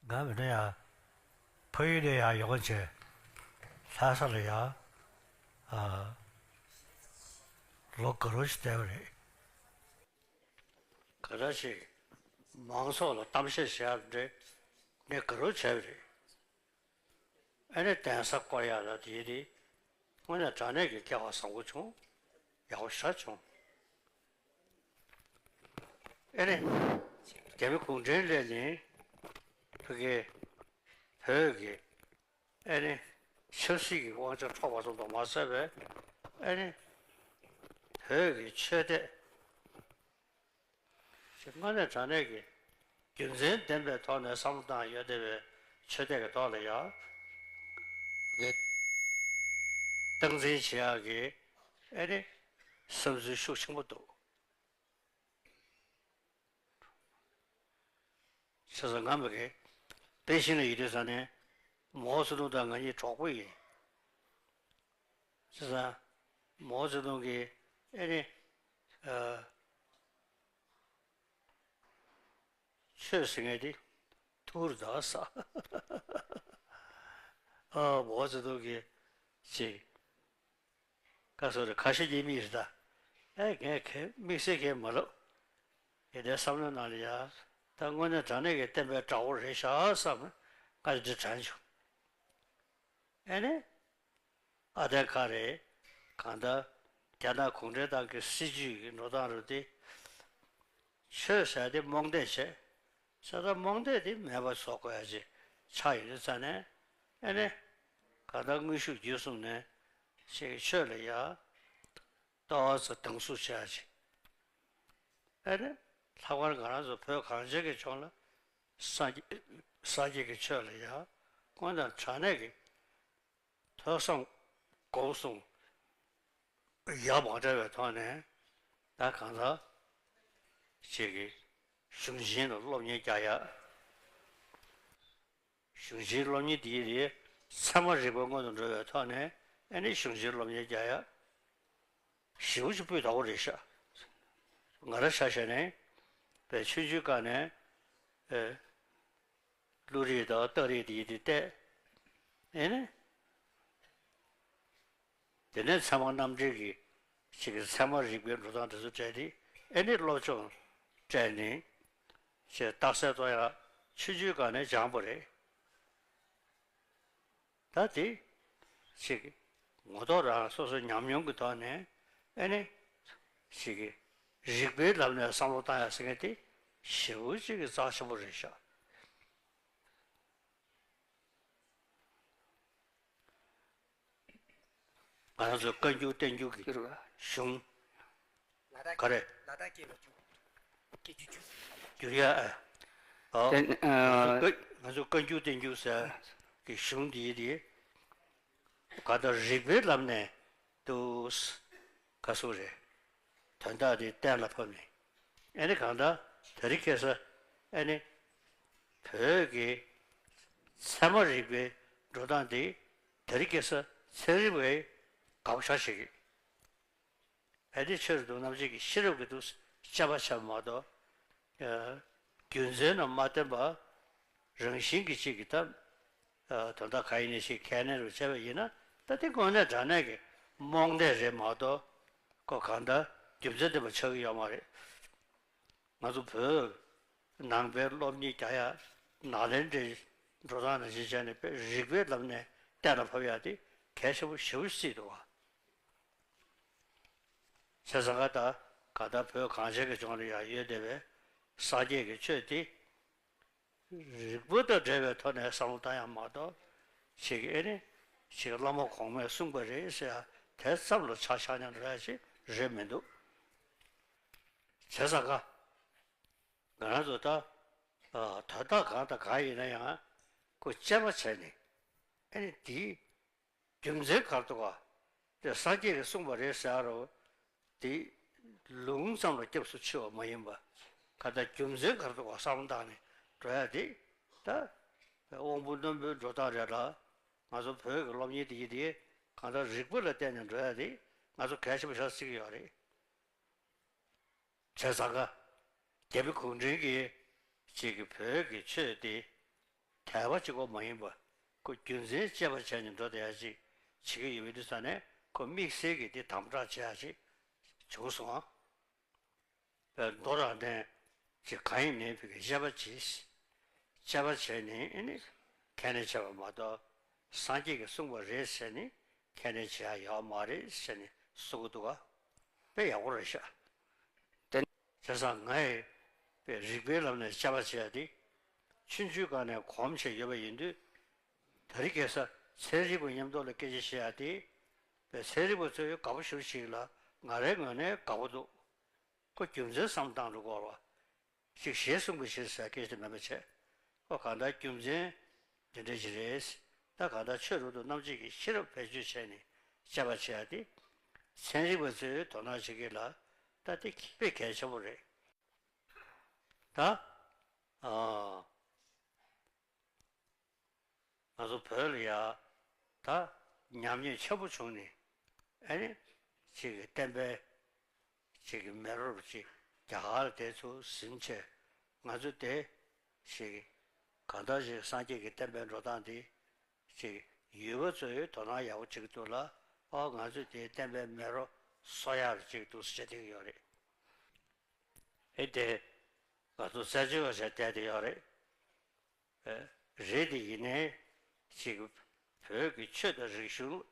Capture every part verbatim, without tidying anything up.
ང་མིན་ན་ཡང་ཕ་ཡུལ་ནས་ཡང་ཡོང་བྱས་ལྷ་ས་ལ་ཡང་ཨ་ལོ་དགུ་རོ་ཞིག་བསྡད་པ་རེད། ག་འདྲ་ཞིག་མང་ཚོགས་ལ་གཏམ་བཤད་བྱེད་ཡག་འདྲ་ངས་དགའ་རབ་བྱས་པ་རེད། ཨ་ནི་གདན་ས་བསྐོར་ཡག་ལ་དེ་དེ་དངོས་གནས་དྲང་གནས་ཀྱི་སྐལ་བ་བཟང་པོ་བྱུང་། ཡག་པོ་ཞེ་དྲག་བྱུང་། ཨ་ནི་རྒྱ་མི་གུང་ཁྲན་སླེབས་ནས་ཕ་གི་བོད་ཀྱི་ཨ་ནི་ཆབ་སྲིད་ཀྱི་དབང་ཆ་འཕྲོག་པ་ཙམ་དུ་མ་ཟད་པའི་ཨ་ནི་བོད་ཀྱི་ཆོས་དད་ཞེས་དངོས་གནས་དྲང་གནས་ཀྱི་རྒྱུ་མཚན་ལྡན་པའི་ཐོག་ནས་བསམ་བློ་བཏང་ཡོད་བསྡད་པའི་ཆོས་དད་ཀྱི་ཐོག་ལ་ཡང་གི་སྟངས་འཛིན་བྱེད་ཡག་གི་ཨ་ནི་བསམ་ཚུལ་ཤུགས་ཆེན་པོ་འདུག་བྱས་ཙང་ང་མི་དགེ་པེ་ཅིང་ལ་ཡོད་དུས་ཙང་ནས་མའོ་ཙེ་ཏུང་དང་ང་གཉིས་གྲོགས་པོ་ཡིན། བྱས་ཙང་མའོ་ཙེ་ཏུང་གིས་ཨེ་ནི་ཨ་ཆོས་ཟེར་མཁན་དེ་ཐུར་ད་ས་ཨ་མའོ་ཙེ་ཏུང་གིས་ཅིག་ཁ་སོ་རེ་ཁ་ཤས་ཀྱི་མིག་རེ་ད། ཨེ་ངས་ཁས་དམིགས་བསལ་ཁས་མ་ལབ། དེ་འདྲའི་བསམ་བློའི་ནང་ལ་ཡ། ད་དངོས་གནས་དྲང་གནས་ཀྱི་བསྟན་པའི་དགྲ་བོ་རེད་ཤག་བསམ་ནས་ང་རེ་དྲན་བྱུང་། ཨེ་ནས། ཨ་ཏན་ཁ་རེད། གང་ལྟར་རྒྱ་ནག་གུང་ཁྲན་ཏང་གི་སྲིད་ཇུས་ཀྱི་འགྲོ་སྟངས་རུ་དེ། ཆོས་ཟེར་དེ་རྨོངས་དད་བྱས། ས་ད་རྨོངས་དད་དེ་མེད་པ་བཟོ་དགོས་ཡ་ཅིག་ཆགས་ཡོད་དུས་ཙང་ནས་ཨེ་ནས། གང་ལྟར་དངོས་ཤུགས་བརྒྱུད་གསུམ་ནས་ཞིག་ཆོས་ལ་ཡ། ཏོག་ཙམ་སྡང་ཟུག་བྱེད་ཡ་ཅིག་ཨེ་ནས། ལྷག་པར་ང་རང་ཚོ་བོད་གངས་ཅན་གྱི་ལྗོངས་ལ་སངས་རྒྱས་སངས་རྒྱས་ཀྱི་ཆོས་ལ་ཡ། དངོས་དང་དྲང་གནས་ཀྱི་ཐོས་བསམ་སྒོམ་གསུམ་ཡ་མ་བྲལ་བའི་ཐོག་ནས་ད་གང་ལྟར་ཅིག་གི་གཞུང་ཆེན་ལ་སློབ་གཉེར་རྒྱག་ཡ། གཞུང་ཆེན་སློབ་གཉེར་འདིའི་རིགས་ཚད་མ་རིག་པའི་སྔོན་དུ་འགྲོ་བའི་ཐོག་ནས་ཨེ་ནི་གཞུང་ཆེན་སློབ་གཉེར་རྒྱག་ཡ། ཞེ་པོ་ཅིག་སྤུས་དག་པོ་རེད་ཤག་ང་རང་ཆ་བཞག་ནས་བས་ཆུང་ཆུང་སྒང་ནས་ཨེ། བློ་རིག་དང་རྟགས་རིགས་དེ་ཡིན་དུས་བལྟས། ཨེ་ནི། དེ་ནས་ཚད་མ་རྣམ་འགྲེལ་གྱི་ཅིག་གི་ཚད་མ་རིག་པའི་འགྲོ་སྟངས་དེ་ཚོ་བྲལ་ཏེ་ཨེ་ནི་སློབ་སྦྱོང་སྤྲད་ནས་ཅིག་རྟགས་གསལ་གཏོང་ཡག་ཆུང་ཆུང་སྒང་ནས་སྦྱངས་པ་རེད། ད་དེ་ཅིག་ངོ་ཐོག་རང་སོ་སོའི་ཉམས་མྱོང་གི་ཐོག་ནས་ཨེ་ནི་ཅིག་རིགས་པའི་ལམ་ནས་བསམ་བློ་བཏང་ཡག་ཟེར་མཁན་དེ་ཞེ་པོ་ཅིག་གི་རྩ་ཆེན་པོ་རེད་ཤག་ང་རང་ཚོའི་བཀའ་འགྱུར་བསྟན་འགྱུར་གྱི་གསུང་། ག་རེ། འགྱུར་ཡ་ཨ། ཨོ། ང་ཚོ་བཀའ་ང་ཚོ་བཀའ་འགྱུར་བསྟན་འགྱུར་ཟེར་གྱི་གཞུང་འདིའི་དེ། ག་ད་རིགས་པའི་ལམ་ནས་དུ། ག་སུ་རེད། དོན་དག་དེ་གཏན་ལ་ཕབ་ནས། ཨ་ནི་གང་ལྟར་དེ་རིང་ཁ་སང་ཨ་ནི་བོད་ཀྱི་ཚད་མ་རིག་པའི་འགྲོ་སྟངས་དེ་དེ་རིང་ཁ་སང་ཚན་རིག་པས་དགག་བྱ་བྱེད་ཀྱི། ཨ་ནི་ཆོས་རབ་ཏུ་རྣམ་འབྱེད་ཀྱི་ཤེས་རབ་ཀྱི་ཏུ་དཔྱད་པ་བྱས་མ་གཏོགས། རྒྱུ་མཚན་རྣམས་མ་བསྟན་པ་རང་བཞིན་གྱི་གཅིག་གི་ཐབས། དོན་དག་ག་ཡིན་ནའི་ཞིག་ཁས་ལེན་རུ་བྱས་པ་ཡིན་ན་ད་དེ་དངོས་གནས་དྲང་གནས་ཀྱི་རྨོངས་དད་རེད་མ་གཏོགས་ཁོ་གང་ལྟར་རྒྱུ་མཚན་ལྡན་པ་ཆགས་ཀྱི་ཡོད་མ་རེད། ང་ཚོ་བོད་ནང་པའི་སློབ་གཉེར་རྒྱག་ཡ་ནཱ་ལེནྡྲའི་འགྲོ་སྟངས་ནང་བཞིན་བྱས་ནས་དཔེ་རིགས་པའི་ལམ་ནས་གཏན་ལ་ཕབ་ཡ་དེ་གལ་ཆེན་པོ་ཞེ་པོ་ཅིག་བརྩིས་འདུག་བ། བྱས་ཙང་ཀ་ད་ག་ད་བོད་གངས་ཅན་གྱི་ལྗོངས་ལ་ཡང་ཡོད་བསྡད་པའི་སངས་རྒྱས་ཀྱི་ཆོས་དེ་རིག་པ་དང་འབྲེལ་བའི་ཐོག་ནས་བསམ་བློ་བཏང་ཡག་མ་གཏོགས་ཅིག་ཨེ་ནི་ཅིག་བླ་མ་གོང་མས་གསུངས་པ་རེད་ཟེར་ཡ་དེ་ཙམ་ལ་ཆ་བཞག་ནས་འགྲོ་ཡ་ཅིག་རེད་མི་འདུག་བྱས་ཙང་ཀ་ང་རང་ཚོ་ད་དོན་དག་གང་དང་གང་ཡིན་ན་ཡང་ཁོ་དཔྱད་པ་བྱས་ནས་ཨེ་ནི་དེའི་རྒྱུ་མཚན་ག་རེ་འདུག་ག་དེ་སངས་རྒྱས་ཀྱིས་གསུངས་པ་རེད་ཟེར་རོ། དེ་ལུང་ཙམ་ལ་སྐྱབས་སུ་མཆི་བ་མ་ཡིན་པ། ག་ད་རྒྱུ་མཚན་ག་རེ་འདུག་ག་བསམ་བློ་བཏང་ནས་འགྲོ་ཡ་དེ། ད་དབང་པོ་རྣོན་པོའི་འགྲོ་སྟངས་རེད་ལ། ང་ཚོ་བོད་ཀྱི་སློབ་གཉེར་དེ་ཡིན་དེ་གང་ལྟར་རིག་པ་ལ་བརྟེན་ནས་འགྲོ་ཡ་དེ་ང་ཚོ་གལ་ཆེན་པོ་ཞིག་བརྩི་གི་ཡོད་རེད། བྱས་ཙང་ཀ་རྒྱ་མི་གུང་ཁྲན་གྱིས་ཅིག་གི་བོད་ཀྱི་ཆོས་དེ་ དད་པ་གཅིག་པོ་མ་ཡིན་པ། ཁོ་རྒྱུ་མཚན་དཔྱད་པ་བྱས་ནས་འགྲོ་བསྡད་ཡ་ཅིག་བྱེད་ཀྱི་ཡོད་པའི་དུས་ཙ་ནས་ཁོ་དམིགས་བསལ་གྱི་དེ་དམ་དྲག་བྱེད་ཡ་ཅིག་བྱུང་སོང་ཨ། པའི་མདོ་རང་བསྟན་ཅིག་གང་ཡིན་ནའི་བོད་ཀྱི་དཔྱད་པ་བྱེད། དཔྱད་པ་བྱས་ནས་ཨེ་ནི་ཁས་ལེན་བྱས་པ་མ་གཏོགས་སངས་རྒྱས་ཀྱིས་གསུངས་པ་རེད་ཟེར་ནས་ཁས་ལེན་བྱེད་ཡ་ཡོད་མ་རེད་ཟེར་ནས་གསུང་གི་འདུག་ག་དཔེ་ཡག་པོ་རེད་ཤག་དེ་བྱས་ཙང་ང་ཡི་པའི་རིགས་པའི་ལམ་ནས་དཔྱད་པ་བྱེད་ཡ་དེ་ཆུང་ཆུང་སྒང་ནས་གོམས་བྱས་ཡོད་པ་ཡིན་དུས། དེ་རིང་ཁ་སང་ཚན་རིག་པ་མཉམ་དུ་ལ་སྐད་ཆ་བཤད་ཡ་དེ་པའི་ཚན་རིག་པ་ཚོས་དགའ་པོ་ཞེ་པོ་ཞིག་ལ་ང་རའི་ངོས་ནས་དགའ་པོ་འདུག་ཁོ་རྒྱུ་མཚན་བསམ་བློ་བཏང་འགྲོ་དགོས་པ། ཅིག་ཞེས་གསུངས་པའི་ཕྱིར་ཟེར་སྐད་ཆ་དེ་མིན་པ་བྱས། ཁོ་གང་ལྟར་རྒྱུ་མཚན་འདི་འདྲ་ཞིག་རེད། ད་གང་ལྟར་ཆོས་རབ་ཏུ་རྣམ་འབྱེད་ཀྱི་ཤེས་རབ་བེད་སྤྱོད་བྱས་ནས་དཔྱད་པ་བྱེད་ཡ་དེ། ཚན་རིག་པ་ཚོས་དོ་སྣང་བྱེད་ཀྱི་ལ་ད་དེ་དཔེ་གལ་ཆེན་པོ་རེད། ད་ཨ། ང་ཚོ་བོད་ལ་ཡ་ད་ཉམས་ཉེས་ཆེན་པོ་བྱུང་ནས་ཨ་ནི་ཅིག་གི་བསྟན་པའི་ཅིག་གི་མེ་རོ་ཅིག་རྒྱ་གར་ལ་དེ་ཚོ་ཟིན་བྱས་ང་ཚོ་དེ་ཅིག་གང་ལྟར་ཅིག་སངས་རྒྱས་ཀྱི་བསྟན་པའི་འགྲོ་སྟངས་འདི་ཅིག་ཡུལ་པ་ཚོས་དོ་སྣང་ཡག་པོ་བྱེད་ཀྱི་འདུག་ལ། ཨོ་ང་ཚོས་དེ་བསྟན་པའི་མེ་རོ་གསོ་ཡག་ལ་བྱེད་ཀྱི་འདུག་ཟེར་བྱས་བསྡད་ཀྱི་ཡོད་རེད། ཨེ་དེ་ང་ཚོ་རྩད་གཅོད་པ་བྱས་བསྡད་དེ་ཡོད་རེད། རེད་དེ་ཡིན་ནའི་ཅིག་བོད་ཀྱི་ཆོས་དང་རིག་གཞུང་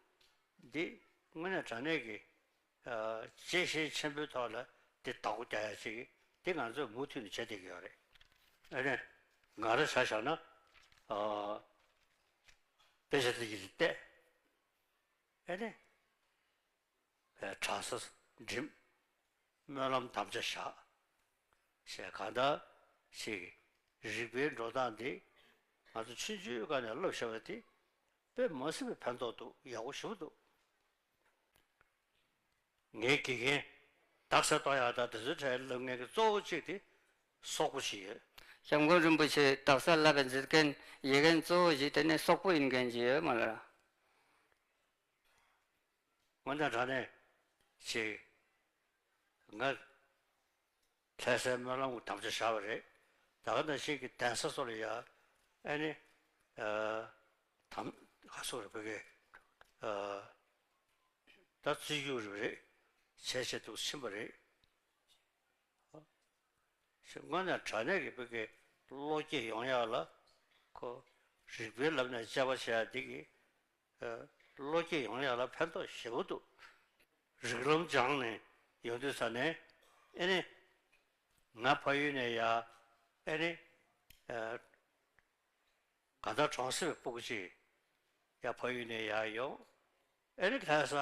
འདི་དངོས་གནས་དྲང་གནས་ཀྱི་གཅེས་ཤེས་ཆེན་པོའི་ཐོག་ལ་འདི་བདག་པོ་རྒྱག་ཡ་ཅིག་འདི་ང་ཚོས་མུ་མཐུད་ནས་བྱེད་བསྡད་ཀྱི་ཡོད་རེད། ཨ་ནི་ང་རང་ཆ་བཞག་ན་དཔེ་ཆ་འདི་ཡིན་བལྟས་ཨ་ནི། གྲྭ་ས་འགྲིམ། སྨོན་ལམ་དམ་བཅའ་བཞག་ཞེས་གང་ལྟར་ཞིག་རིག་པའི་འགྲོ་སྟངས་འདི་ང་ཚོ་ཆུང་ཆུང་སྒང་ནས་བསླབ་བཞག་པ་དེ་དཔེ་མ་སྲིད་པའི་ཕན་ཐོགས་འདུག་ཡག་པོ་ཞེ་པོ་འདུག་ངའི་དགེ་རྒན་རྡ་སའི་ཏོག་ཡག་དང་དེ་ཚོའི་གྲས་སློབ་མཁན་གྱི་གཙོ་བོ་གཅིག་དེ་སོག་པོ་ཞིག་ཡོད། སྐྱབས་མགོན་རིན་པོ་ཆེ་རྡ་སར་བསླབ་པའི་མཛད་མཁན་ཡིན་མཁན་གཙོ་བོ་ཞིག་དེ་ནི་སོག་པོ་ཡིན་མཁན་ཞིག་ཡོད་མ་ལ། དངོས་གནས་དྲང་གནས་ཅིག་ང་ལྷ་སའི་སྨོན་ལམ་གྱི་དམ་བཅའ་བཞག་པ་རེད། ད་ག་ནང་བཞིན་གྱི་གདན་ས་སོགས་ལ་ཡ་ཨ་ནི་དམ་ག་སོགས་རེད་བོད་སྐད་ད་རྩིས་རྒྱུགས་རེད་བྱས་བྱས་འདུག་ཕྱིན་པ་རེད། དངོས་གནས་དྲང་གནས་ཀྱི་བོད་ཀྱི་བློ་སྐྱེད་ཡོང་ཡག་ལ་ཁོ་རིག་པའི་ལམ་ནས་དཔྱད་པ་བྱེད་ཡག་འདི་གི་བློ་སྐྱེད་ཡོང་ཡག་ལ་ཕན་ཐོགས་ཞེ་པོ་འདུག་རིགས་ལམ་སྦྱངས་ནས་ཡོང་དུས་ཙ་ནས་ཨེ་ནི་ང་ཕ་ཡུལ་ནས་ཡ་ཨེ་ནི། གང་ལྟར་གྲོང་གསེབ་ཀྱི་སྤུ་གུ་ཅིག་ཡར་ཕ་ཡུལ་ནས་ཡར་ཡོང་། ཨེ་རི་ཁ་ས་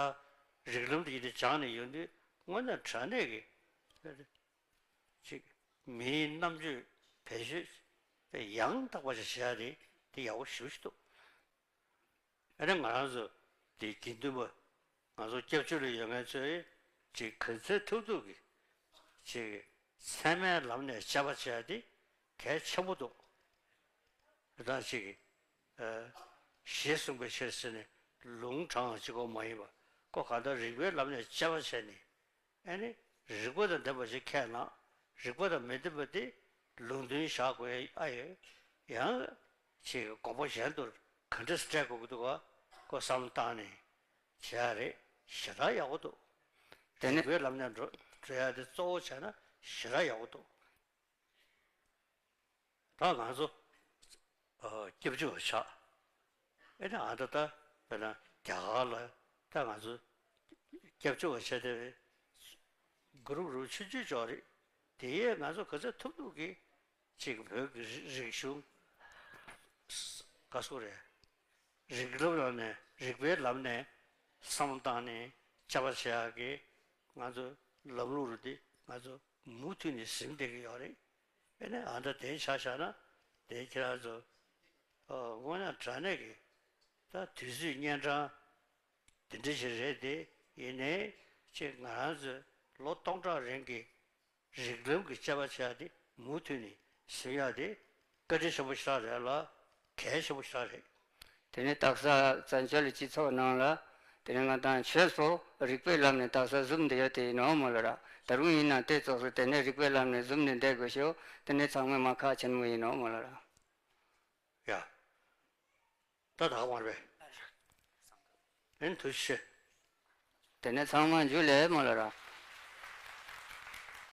རིགས་ལམ་དེ་ཡིན་དུས་སྦྱངས་ནས་ཡོང་དུས་དངོས་གནས་དྲང་གནས་ཀྱི་ཅིག་མིའི་རྣམ་དཔྱོད་བེད་སྤྱོད་ཡང་དག་པ་ཞིག་བྱེད་ཡ་དེ་དེ་ཡག་པོ་ཞེ་པོ་ཞིག་འདུག་ཨེ་རི་ང་རང་ཚོ་དེ་དགེ་འདུན་པ་ང་ཚོ་སྐྱབས་བཅོལ་ལ་ཡོད་མཁན་ཚོས་ཅིག་ག་ཚོད་ཐུབ་ཐུབ་ཀྱིས་ཅིག་ཚད་མའི་ལམ་ནས་དཔྱད་པ་བྱེད་ཡ་དེ་གལ་ཆེན་པོ་འདུག་ད་ཅིག་གིས་ཞེས་གསུངས་པའི་ཕྱིར་ཟེར་ནས་ལུང་དྲངས་གཅིག་པོ་མ་ཡིན་པ་ཁོ་གང་ལྟར་རིགས་པའི་ལམ་ནས་དཔྱད་པ་བྱས་ནས་ཨ་ནི་རིགས་པ་དང་ལྡན་པ་ཞིག་ཁས་བླངས། རིགས་པ་དང་མི་ལྡན་པ་དེ་ལུང་འདྲེན་བཞག་དགོས་ཨ་ཡོད། ཡང་ཅིག་དགོངས་པ་གཞན་དུ་ག་འདྲ་སྤྲད་དགོས་ཀྱི་འདུག་ག་ཁོ་བསམ་བློ་བཏང་ནས་བྱས་ཡ་རེད། ཞེ་དྲག་ཡག་པོ་འདུག་དེ་ནི་རིགས་པའི་ལམ་ནས་འགྲོ་འགྲོ་ཡ་དེ་གཙོ་བོ་བྱས་ན་ཞེ་དྲག་ཡག་པོ་འདུག་ད་ང་ཚོ་སྐྱབས་བཅོལ་བ་ཆགས། ཨེ་ན་ཨ་ད་ད་དཔེར་ན་རྒྱ་གར་ལ་ད་ང་ཚོ་སྐྱབས་བཅོལ་བ་བྱས་ཏེ་གུ་རུབ་རུབ་ཆུང་ཆུང་ཅོག་རེད། དེ་ཡས་ང་ཚོ་ག་ཚོད་ཐུབ་ཐུབ་ཀྱིས་ཅིག་བོད་ཀྱི་རིག་གཞུང་ག་སོ་རེད། རིགས་ལམ་ལམ་ནས་རིགས་པའི་ལམ་ནས་བསམ་བློ་བཏང་ནས་དཔྱད་པ་བྱེད་ཡག་གི་ང་ཚོ་ལམ་ལུགས་རུ་དེ་ང་ཚོ་མུ་མཐུད་ནས་ཟིན་བསྡད་ཀྱི་ཡོད་རེད། ཨེ་ནས་ཨ་འདྲ་དེ་ཆ་བཞག་ན་དེ་ཁྱེད་རང་ཚོ་ཨོ་དངོས་གནས་དྲང་གནས་ཀྱི་ད་དུས་ཚོད་གཉན་འཕྲང་དེ་འདྲ་ཞིག་རེད་དེ། ཡིན་ནའི་ཅིག་ང་རང་ཚོས་ལོ་སྟོང་ཕྲག་རིང་གི་རིགས་ལམ་གྱི་དཔྱད་པ་བྱེད་ཡག་དེ་མུ་མཐུད་ནས་ཟིན་ཡག་དེ་བཀའ་དྲིན་ཆེན་པོ་ཞིག་རེད་ལ་གལ་ཆེན་པོ་ཞིག་རེད། དེ་ནས་སྟག་ཚང་བཙན་བྱོལ་སྤྱི་ཚོགས་ནང་ལ་དེ་ནས་ང་དང་ཆོས་སོགས་རིགས་པའི་ལམ་ནས་སྟག་ཚང་བཟུང་བསྡད་ཡོད་དེ་ཡིན་ནོ་མོ་ལ་ར། ད་རུང་ཡིན་ན་དེ་ཙོགས་སུ་དེ་ནས་རིགས་པའི་ལམ་ནས་བཟུང་ནས་བསྡད་དགོས་ཤོག་དེ་ནས་ཚང་མས་མ་ཁག་ཆེན་མོ་ཡིན་ནོ་མོ་ལ་ར། ཡ། ད་ད་ག་མ་རེད་པས། ཨེ་ནི་ཐུགས་རྗེ་ཆེ། དེ་ནས་ཚང་མ་འཇུ་ལེ་མོ་ལ་ར།